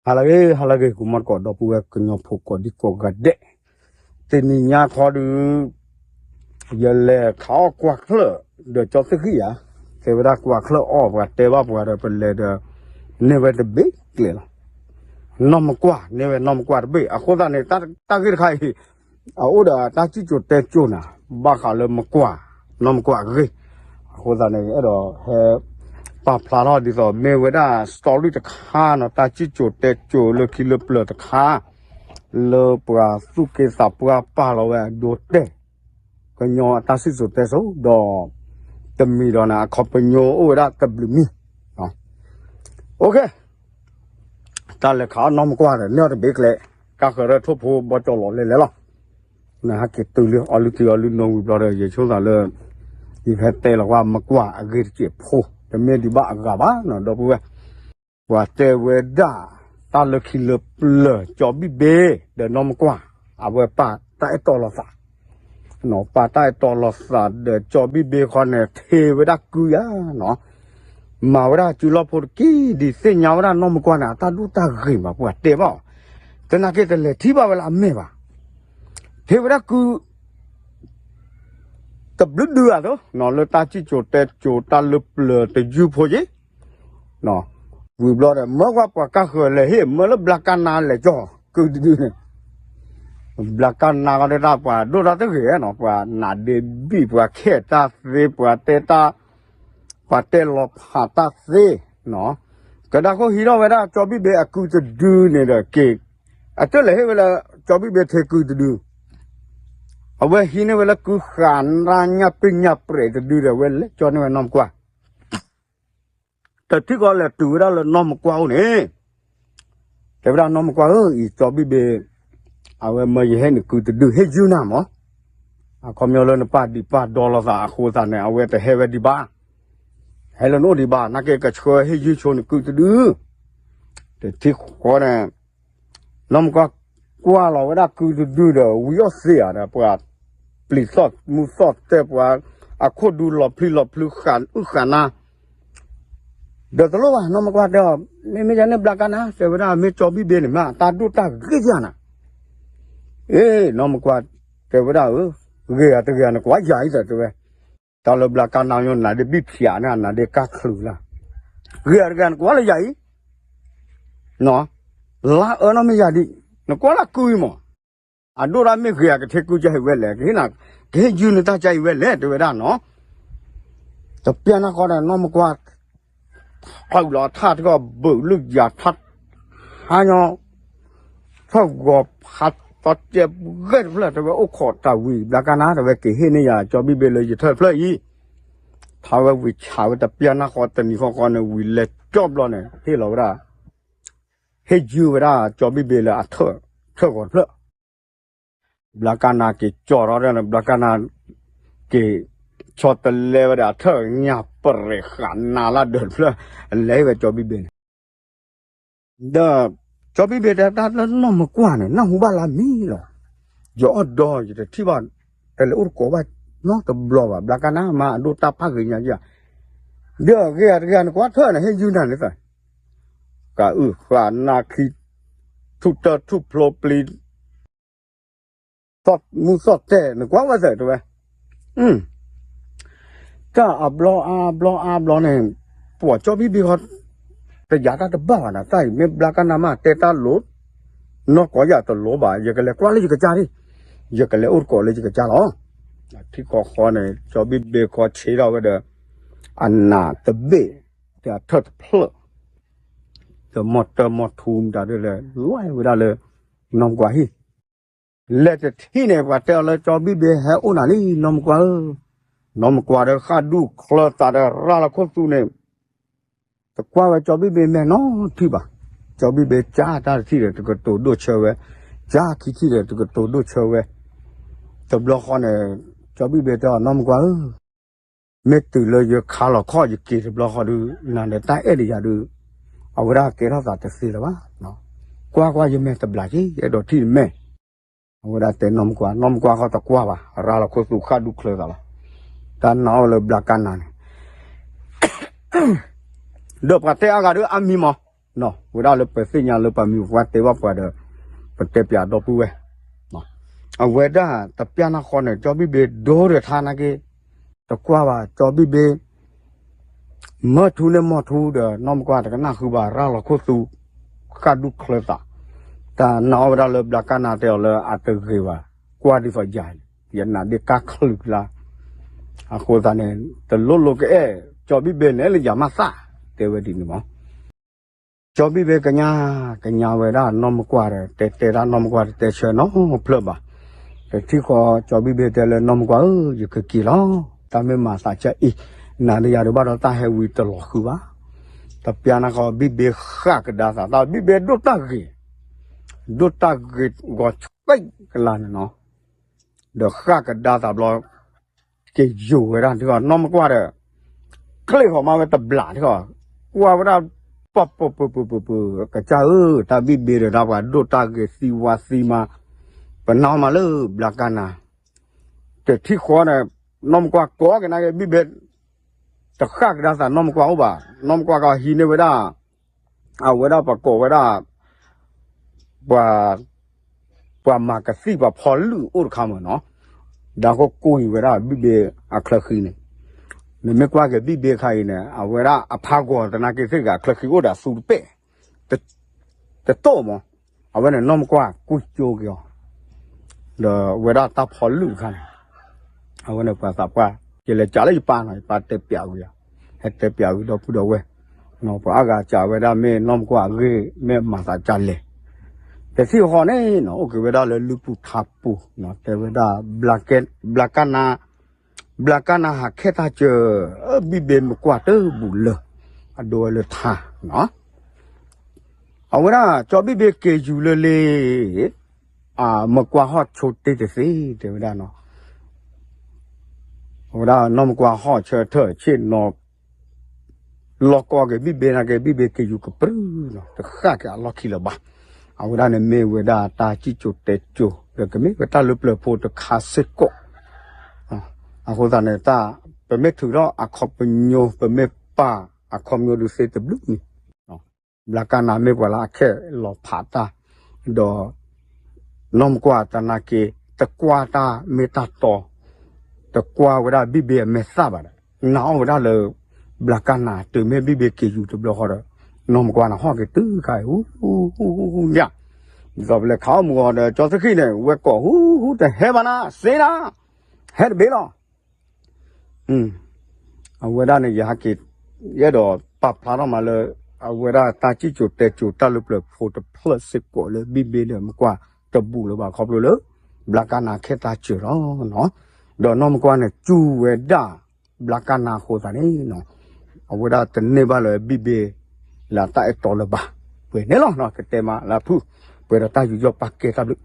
ဟါလၢအဂ့ၤ ဟါလၢအဂ့ၤ ကမီၢ်တကိး ဒီပုၢ်ဝဲၢ်ကညီဖိကိးဒံကိးဂၤဒဲး, တနံၤညါခီဒုး ယလဲၤခးအီၣ်ကွၢ်ချၢၣ် ဒီးကၠီသ့ၣ်ဃံၣ်ယၤ, တဲဝဲဒၣ်ကွၢ်ချၢၣ်အီၣ် ပှၤတဲဘၣ်ပှၤဒီး ပလဲၤဒီး န့ၢ်ဝဲတဘ့ၣ်ကျဲလီၤ. နီၢ်မကွၢ် န့ၢ်ဝဲနီၢ်မကွၢ်တဘ့ၣ် အဃိသတးန့ၣ် တၢ်ဂ့ၢ်တခါအံၤ အအိၣ်ဒီးတၢ်စံၣ်စိၤတဲစိၤနၤ ဘၣ်ဃးလၢမကွၢ် နီၢ်မကွၢ်အဂ့ၢ်, အဃိသတးန့ၣ် အဲၣ်ဒိးဟဲ ပာ်ဖျါထီၣ်ဒ်သိး မ့ၢ်ဝဲဒၣ် story တခါနီၤ တၢ်စံၣ်စိၤတဲစိၤလၢခံလၢပျၢၤတခါ လၢပှၤသူၣ်က့သးပှၢ်ပာ်လီၤဝဲအဒိတဲာ် ကညီအတၢ်စံၣ်စိၤတဲစိၤဒီး တမံၤဒီးန့ၣ် အခီပညီအိၣ်ဝဲဒၣ်တဘျုးမံၤ တၢ်လဲၤခးအီၣ်နီၢ်မကွၢ်ဒီး န့ၢ်အီၣ်တဘ့ၣ်ကျဲ, ကါဃၢၤရၢၢ်ထိၣ်ဖိဘီကၠီလီၤလဲၤလဲၤလီၤ. နဟဲက့ၤတုၤလၢအီလုၢ်ထံအီလုၢ်နိဝံၤဘျီဒီး ယဆိကမိၣ်လၢ ယကဟဲတဲလီၤကွၢ်မကွၢ်အဂ့ၢ်တစဲးဖိ, တမ့ၢ်ဒံးဘၣ်အဂၤဘၣ်နီၤ ဒီပုၢ်ဝဲၢ်, ပှၤတဲဝဲဒၣ် တၢ်လၢခံလၢပျၢၤ ကၠီဘံၣ်ဘ့ ဒီးနီၢ်မကွၢ် အဝဲပာ်တၢ်အဲၣ်တီလိာ်သး နီၤ ပာ်တၢ်အဲၣ်တီလိာ်သးဒီးကၠီဘံၣ်ဘ့ခီန့ၣ် ထ့ဝဲဒၣ်ကုယၤနီၤ, မၤဝဲဒၣ်စုလီၢ်ဖိတက့ၢ် ဒ်သ့ၣ်ညါဝဲဒၣ်နီၢ်မကွၢ်န့ၣ် အတၢ်ဒိၣ်တၢ်ဂ့ၤမး ပှၤတဲဘၣ်အီၤ, သနာ်က့တလဲၤထံၣ်ဘၣ်ဝဲလၢအမဲာ်ဘၣ်, ထ့ဝဲဒၣ်ကု တဘျုးဒုဧါသိး လၢတၢ်စံၣ်စိၤတဲစိၤတၢ်လၢပျၢၤတယုၢ်ဖိက့ၢ် ဝံၤဘျီဒီး မၢကွၢ်ပှၤကါဃၢၤလဲၤဟ့ၣ် မၢလၢဘျါကနါလဲၤကၠီ ကုတဒုန့ၣ်, ဘျါကနါဃီဒၣ်တၢ်ပှၤဒိၣ်တၢ်တဂ့ၤနီၤ ပှၤနးဒ့ဘံၣ် ပှၤခဲတၢ်သ့ ပှၤတဲတၢ် ပှၤတဲလီၤဖးတၢ်သ့နီၤ, ကဒါခိၣ်ဟံးထီၣ်ဝဲဒၣ်ကၠီဘံၣ်ဘ့အကုတဒုန့ၣ်ဒီးက့ၤ, အတလဲၤဟ့ၣ်ဝဲလၢ ကၠီဘံၣ်ဘ့ထ့ကုတဒု, အဝဲဟံးန့ၢ်ဝဲလၢကုဃာ်နၢ်ညၣ်ပ့ၢ်ညၣ်ပြဲးတဒုဒီး အဝဲလဲၤကၠီန့ၢ်ဝဲနီၢ်မကွၢ် တထံၣ်ဃီလဲၤတုၤဝဲဒၣ်လၢနီၢ်မကွၢ်အိၣ်န့ၣ်, တဲဝဲဒၣ်နီၢ်မကွၢ်ဧၢ, အံၤကၠီဘံၣ်ဘ့, အဝဲမၢယဟဲနကုတဒု ဟ့ၣ်ယုၢ်နၤမး, အခီပညီလၢနပာ်ဒံးပာ်ဒီလိာ်သးအဃိသတးန့ၣ် အဝဲတဟဲဝဲဒံးဘၣ်, ဟဲလၢနအိၣ်ဒံးဘၣ် နာ်က့ကဆှၢဟ့ၣ်ယုၢ်ဆိနကုတဒု, တထံၣ်ဃီန့ၣ် နီၢ်မကွၢ်ကွၢ်လီၤဝဲဒၣ်ကုတဒုဒီး ဝံၤအီၣ်သ့ဧါဒီး ပှၤပျံၤသီၣ်မူသီၣ်တဲာ် ပှၤအခိၣ်ဒူလီၤဖျံလီၤဖျုဃာ်အုၣ်ဃာ်နါ, ဒီးတလိၣ်ဘၣ် နီၢ်မကွၢ်တဲအီၤ, မ့မ့ၢ်ယၤန့ၣ်ဘျါကနါ တဲဝဲဒၣ် မ့ၢ်ကၠီဘံၣ်ဘ့န့ၣ် မ့ၢ်အတၢ်ဒိၣ်တၢ်ဂ့ၤယၤနၤ, အ့ နီၢ်မကွၢ်တဲဝဲဒၣ်ဧၢ, ဂ့ၤဧါတဂ့ၤဧါ နကွၢ်ယၤအံၤသၢတဲဝဲ, တၢ်လၢဘျါကနါညီနၤဒ် ဘံၣ်ဖျးန့ၣ် နၤဒ်ကါချုးလၢ်, ဂ့ၤဧါတဂ့ၤဧါ နကွၢ်လၢယၤအံၤ လါအၢနီၢ်မ့ၢ်ယၤဒ်, နကွၢ်လၢကုအံၤမး, အဒိၣ်ဒၣ်မ့ၢ်ဂ့ၤဧါကထဲကုကဟဲဝဲလဲၣ်, ကဟ့ၣ်နၤ, ကဟ့ၣ်ယုၢ်နတၢ်ကါအံၤဝဲလဲၣ် တဲဝဲဒၣ်နီၤ, တပျၢ်နၢ်ဃီဒီး နီၢ်မကွၢ် ထီၣ်လီၤထၣ်တကီၢ်ဘုးလုၢ်ယၤထါ, ဟါညီ ထီၣ်ဂီၤဖးသီကဲးဂဲၢ်တဖျၢၣ် တဲဝဲအိၣ်ခိးတၢ်ဝံၤ ဘျါကနါ တဲဝဲက့ၤဟ့ၣ်န့ၢ်ယၤ ကၠီဘံၣ်ဘ့လၢယထၢၣ်တဖျၢၣ်အံၤ, ထါဝဲဝံၤဆးဝဲတပျၢ်နၢ်ဃီတနံၤဃီဃီန့ၣ် ဝံၤလဲၤကၠီဘျီန့ၣ် ဟ့ၣ်လီၤဝဲဒၣ်, ဟ့ၣ်ယုၢ်ဝဲဒၣ်ကၠီဘံၣ်ဘ့လၢအထၢၣ်, ထၢၣ်ဂီၤတဖျၢၣ် ဘျါကနါက့ၤကၠီထီၣ်ဒီး ဘျါကနါ က့ၤဆီတလဲဝဲဒၣ်အထၢၣ်ညၣ်ပရဲးဃာ်နါလၢဒၢးတဖျၢၣ်, လဲၤဟ့ၣ်ဝဲကၠီဘံၣ်ဘ့န့ၣ်, ဒီးကၠီဘံၣ်ဘ့တဲတၢ်လၢနီၢ်မကွၢ်န့ၣ် နၢ်ဟူဘၣ်လၢမံၤလီၤ, ယအီၣ်ဒီးယတထံၣ်ဘၣ်, တလဲၤအိၣ်တကိးဘၣ်နီတဘျီဘၣ် ဘျါကနါမၤအဒိၣ်တၢ်ဖးဂ့ၤညါယၤ, ဒီးဂ့ၤဧါတဂ့ၤဧါ နကွၢ်ထၢၣ်န့ၣ် ဟ့ၣ်ယုၢ်နၤန့ၣ်သၢ ဃာ်အုၣ်ဃာ်နါခံ, ထူၣ်တၢၢ်ထူၣ်ဖျိပျံၤ, သီၣ်မူသီၣ်တဲာ် နကွၢ်ဝဲသၢတဲဝဲ, တၢ်အဘျီအါဘျီအါဘျီန့ၣ်, ပှၤကၠီဘံၣ်ဘ့ဃီ, တယၤတၢ်တဘၣ်ဘၣ်ဒီး တၢ်အံၤမ့ၢ်ဘျါကနါမးတဲတၢ်လိၤ, နီၢ်ကီးယၤတလိၤဘၣ် ယကလဲၤကွၢ်လၢယကစၢ်ဒၣ်, ယကလဲၤအိၣ်တကိးလၢယကစၢ်လီၤ, ထံဃီဃီန့ၣ် ကၠီဘံၣ်ဘ့ဃီဆ့ထီၣ်ဝဲဒီး, အနးတဘ့ၣ်, ဒီးအထၢၣ်တဖျၢၣ် ဒီးမီၢ်တၢမီၢ်ထူမတၤဒ်လဲၣ် လွဲၢ်ဝဲဒၣ်လၢ နီၢ်မကွၢ်ဟံၣ်, လဲၤတထံၣ်န့ၣ် ပှၤတဲအီၤလၢကၠီဘံၣ်ဘ့ဟဲအိၣ်နၤလံ နီၢ်မကွၢ်ဧၢ, နီၢ်မကွၢ်ဒီးဃၣ်ဒူၣ်ချၢသးဒီးရၤလီၤခိၣ်သူန့ၣ်, တကွၢ်ဝဲကၠီဘံၣ်ဘ့မဲာ်နီတထံၣ်ဘၣ်, ကၠီဘံၣ်ဘ့ကၢ်တၢ်တထံၣ်ဒီး တကတိၤဒိၣ်ဆၢဝဲ, ကၢ်ခံထံၣ်ဒီး တကတိၤဒိၣ်ဆၢဝဲ, တဘျီဃီန့ၣ်, ကၠီဘံၣ်ဘ့တဲအီၤ နီၢ်မကွၢ်ဧၢ မ့ၢ်တုၤလၢယခါလီၤခီၣ်ယက့ၤတဘျီဃီဒုး နၤဒီးတၢ်အဲၣ်ဒိးယၤဒုး, အဝဲဒၣ်ကဲထီၣ်သးတသ့လၢၤဘၣ်, ကွၢ်ကွၢ်ယမဲာ်တဘျးက့ အဲၣ်ဒိးထံၣ်နမဲာ်, အဝဲဒၣ်တဲနီၢ်မကွၢ် နီၢ်မကွၢ်ဃီတကွၢ်ဘၣ် ရၤလီၤခိၣ်သူဃၣ်ဒူၣ်ချၢသးလီၤ, တၢ်နာ်အီၤလၢဘျါကနါန့ၣ် ဒီးပှၤတဲအါဂၤဒုးအါမံၤမး ဝဲဒၣ်လၢပသ့ၣ်ညါလၢပှၤမံၤပှၤတဲဘၣ်ပှၤဒီး ပတဲပၠးဒီပုၢ်ဝဲၢ်, အဝဲဒၣ်တပျၢ်နၢ်ဃီန့ၣ် ကၠီဘံၣ်ဘ့ဒိဒီးထါနာ်က့ တကွၢ်ဘၣ် ကၠီဘံၣ်ဘ့ မၢထူန့ၣ်မီၢ်ထူဒီး နီၢ်မကွၢ်တကနၣ်ဃုဘၣ် ရၤလီၤခိၣ်သူ ဃၣ်ဒူၣ်ချၢသး, တၢ်နာ်အီၤဝဲဒၣ်လၢဘျါကၢ်နၤတဲအီၤလၢအတဂ့ၤဘၣ်, ကွၢ်ဒ်သိးယၤန့ၣ် ယနာ်ဒ့ၣ်ကၢ်ချုးလါ, အဃိသတးန့ၣ် တလိၣ်လိၣ်ကအဲၣ် ကၠီဘံၣ်ဘ့န့ၣ်လၢယၤမးသၣ်, တဲဝဲဒ်န့ၣ်မး ကၠီဘံၣ်ဘ့ကညး ကညးဝဲဒၣ်နီၢ်မကွၢ်ဒီး တဲတဲဒၣ်နီၢ်မကွၢ်တတဲဆၢနီတဖျၢၣ်ဘၣ်. တထံၣ်ဃီ ကၠီဘံၣ်ဘ့တဲလၢနီၢ်မကွၢ်ဧၢ ယကက့ၤလီၤ. တၢ်မ့ၢ်မၤသးကၢအံၤ နၤဒီးယၤဒုးဘၣ်ဒီးတၢ်ဟဲဝံၤတလီၤဃုဘၣ်. တပျၢ်နၢ်ဃီ ဘံၣ်ဘ့ဃၣ်ကဒါသး တၢ်ဘံၣ်ဘ့ဒိၣ်တၢ်ဂ့ၤ, ဒိၣ်တၢ်ဂ့ၤဂီၤဆှံကလါန့ၣ်နီၤ ဒီးဃၣ်ကဒါသးဘျီ က့ၤယိာ်ဝဲဒၣ်ထံဃီ နီၢ်မကွၢ်ဒီး ချ့ၣ်ဃီၤမးဝဲတဘျးထံဃီ ကွၢ်ဝဲဒၣ် ပှၤပၢၤပၢၤပၢၤပၢၤပၢၤ ကစၢ်ဧၢ တၢ်ဘံၣ်ဘ့ဒီးတၢ်ပှၤဒိၣ်တၢ်ဂ့ၤသံဝါသံမး ပနၢ်မးလၢဘျါကၢ်နၤ တထံၣ်ဃီန့ၣ် နီၢ်မကွၢ်ကိးက့ၤနာ်က့ၤ ဘံၣ်ဘ့ တဃၣ်ကဒါသးနီၢ်မကွၢ်အိၣ်ဘၣ် နီၢ်မကွၢ်ကဟံးန့ၢ်ဝဲဒၣ် အဝဲဒၣ်ပကိးဝဲဒၣ် ပှၤ ပှၤမၤကသံၣ်ပှၤဖီလုၢ်အိၣ်တခါမးနီၤ, ဒီးဃိကိးအံၤဝဲဒၣ်ဘံၣ်ဘ့အချၢဃံန့ၣ်, နမ့ၢ်ကွၢ်က့ၤဘံၣ်ဘ့ခါအံၤန့ၣ် အဝဲဒၣ်အဖးဂီၤသနာ်က့သ့ၣ်ဂၤ အချၢဃံအိၣ်ဒီးသူတပဲၢ် တတိၢ်မး, အဝဲန့ၣ်နီၢ်မကွၢ်ကွံကၠိက့ၤအီၤ, ဒီးအဝဲဒၣ်တၢ်ဖီလုၢ်တခါန့ၣ် အဝဲန့ၣ်ပှၤသးပှၢ် ယလဲၤကးလၢယပၢ်နီၤ ယပၢ်တဲပၠးဝံၤ, ဟဲတဲပၠးဝံၤဒီပုၢ်ဒီဝဲၢ်, ပှၤအါဂၤကးဝဲဒၣ်မ့ၢ်နီၢ်မကွၢ်အဂ့ၢ် မ့ၢ်မၤသးကၢ်လဲၣ်, တထံၣ်ဃီန့ၣ်နီၤ အိၣ်က့ၤဝဲဒၣ်လၢလုၢ်ပူၤထါပူၤ, တဲဝဲဒၣ် ဘျါကၢ်နၤ ဘျါကၢ်နၤဟးခဲတၢ်စၢၤ, ဘံၣ်ဘ့မကွၢ်တဘူၣ်လၢ အဒိဝဲလၢထါနီၤ အဝဲဒၣ် ကၠီဘံၣ်ဘ့က့ၤယူၤလၢလ့ မကွၢ်ဟီၣ်ဆိတ့ၢ်တသ့ တဲဝဲဒၣ်နီၤ, အဝဲဒၣ်နီၢ်မကွၢ်ဟီၣ်ဆၢထၢၣ်ဆ့ၣ်နီၤ လီၢ်ကီက့ၤဘံၣ်ဘ့နာ်က့ ဘံၣ်ဘ့က့ၤယူၤကပြုၢ်နီၤ တဃၣ်က့ၤအလီၢ်ခံလၢၤဘၣ်, အဝဲဒၣ်န့ၣ်မ့ၢ်ဝဲဒၣ်တၢ်စံၣ်စိၤတဲစိၤ ဒီးကမ့ၢ်ဝဲတၢ်လၢပျၢၤဖိတခါစ့ၢ်ကီး အဃိသတးန့ၣ် တၢ် ပမ့ၢ်ထုးထီၣ်အခီပညီ ပမ့ၢ်ပာ်အခီပညီဒုးသ့တဘျုးန့ၣ် ဘျါကၢ်နၤမ့ၢ်ပှၤလၢအခဲလီၤဖးတၢ်, ဒီး နီၢ်မကွၢ်တနာ်က့ တကွၢ်တၢ်မ့ၢ်တၢ်တီ, တကွၢ်ဝဲဒၣ်ဘံၣ်ဘ့အမဲာ်သၣ်ဘၣ်ဒီး နာ်အီၣ်ဝဲဒၣ်လၢ ဘျါကၢ်နၤတုၤမ့ၢ်ဘံၣ်ဘ့က့ၤယူၤတဘျီဃီဒီး နီၢ်မကွၢ်န့ၣ်ဟီၣ်က့ၤတုၤခါအံၤ ဟူ ဟူ ဟူ ဟူ ဟူ ညၣ်, ဒ်သိးပလဲၤခးအီၣ်မုၢ်ဂီၤဒီး ကၠီသခံန့ၣ် ဝဲကိးဟူ ဟူ တဟဲဘၣ်နၤ စ့နၤ, ဟဲတဘ့ၣ်လီၤ အဝဲဒၣ်န့ၣ် ယဟဲက့ၤ ယအဲၣ်ဒိးပာ်ဖျါထီၣ်မးလၢ အဝဲဒၣ်တၢ်စံၣ်စိၤတဲစိၤတၢ်လၢပျၢၤဖိတဖျၢၣ်စ့ၢ်ကီးလၢ ဘံၣ်ဘ့ဒီးမကွၢ်တဘူၣ်လၢၤဘၣ်ခီဖျိလၢ ဘျါကၢ်နၤခဲတၢ်စၢၤလီၤ. ဒီးနီၢ်မကွၢ်န့ၣ် စူၢ်ဝဲဒၣ် ဘျါကၢ်နၤအဃိသတးန့ၣ် အဝဲဒၣ်တန့ၢ်ဘၣ်လၢဘံၣ်ဘ့ လၢတၢ်အဲၣ်တီလၢၤဘၣ်. ပှဲၤန့ၣ်လီၤ ကတဲမးလၢအဖုၣ် ပှဲၤဒီးတၢ်ယူးယီၣ်ပာ်ကဲတၢ်ဘျုး